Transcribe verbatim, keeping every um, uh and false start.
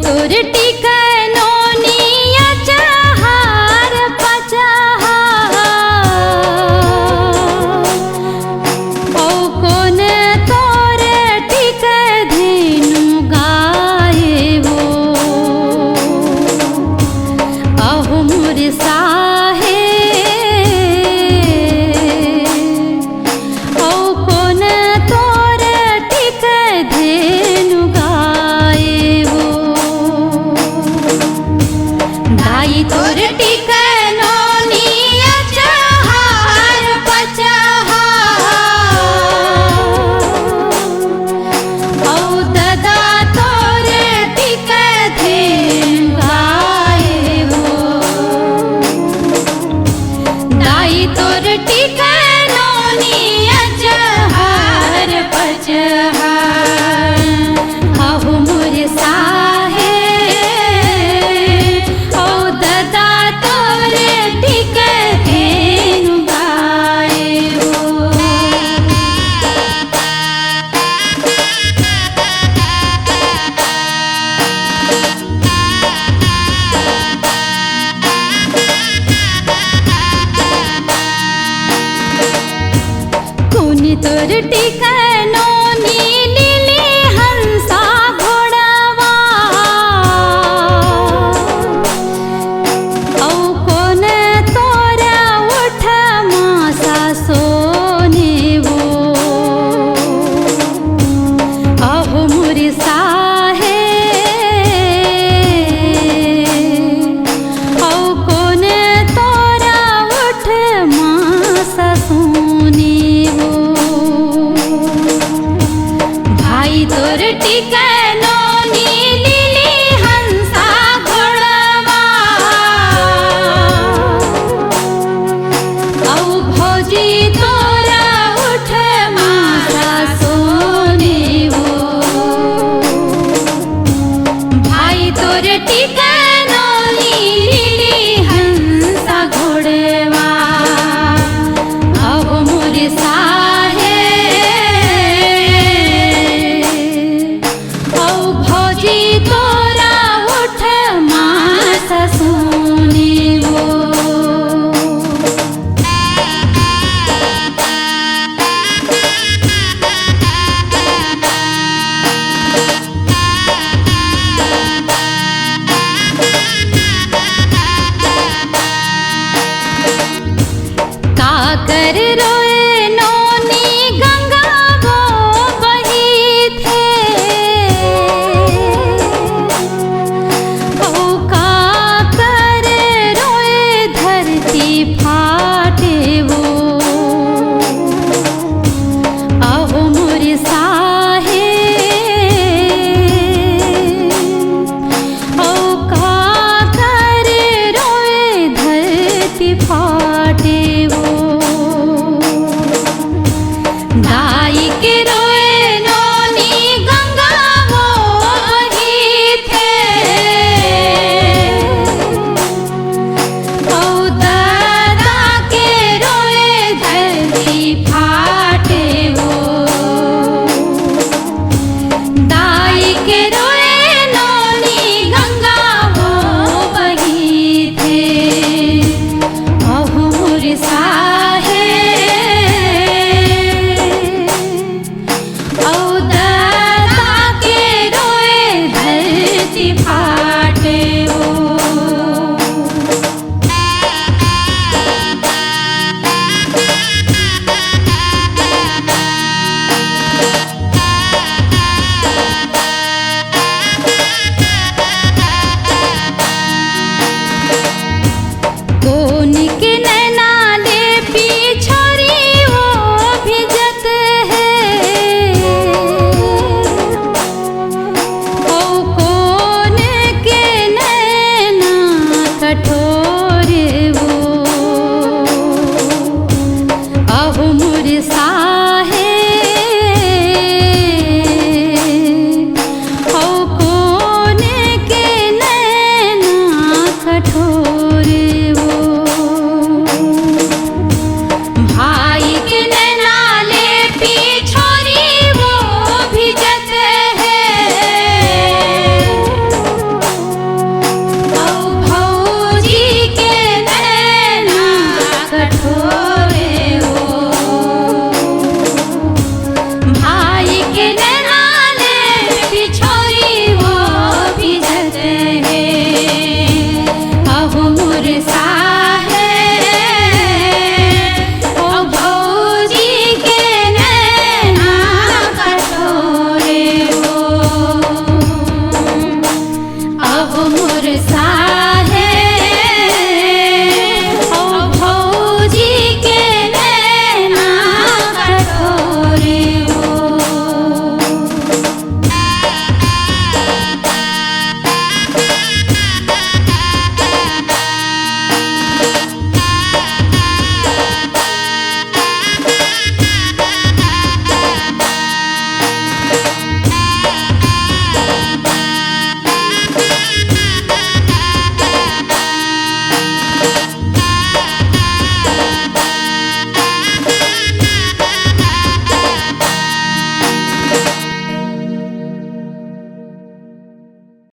तोर टिकनो नी अचहर पचहर, ओ कोन तोर टिक धेनु गाय वो, अहो मोर साहे। ओ कोन तोर टिक धेनु गाय वो, दाई तोर टिकनो नी अचहर पचहर, ओ ददा तोर टिक धेनु गाय वो, दाई तोर टिकनो नी अचहर पचहर, अहो मोर साहे। ओ ददा तोर टिक धेनु गाय वो। कोन तोर टिकनो नी लीली हंसा घोड़वा, ओ कोन तोर उठ मासा सोने वो, अहो मोर साहे। ओ कोन तोर उठ मासा सोने वो, भाई तोर टिक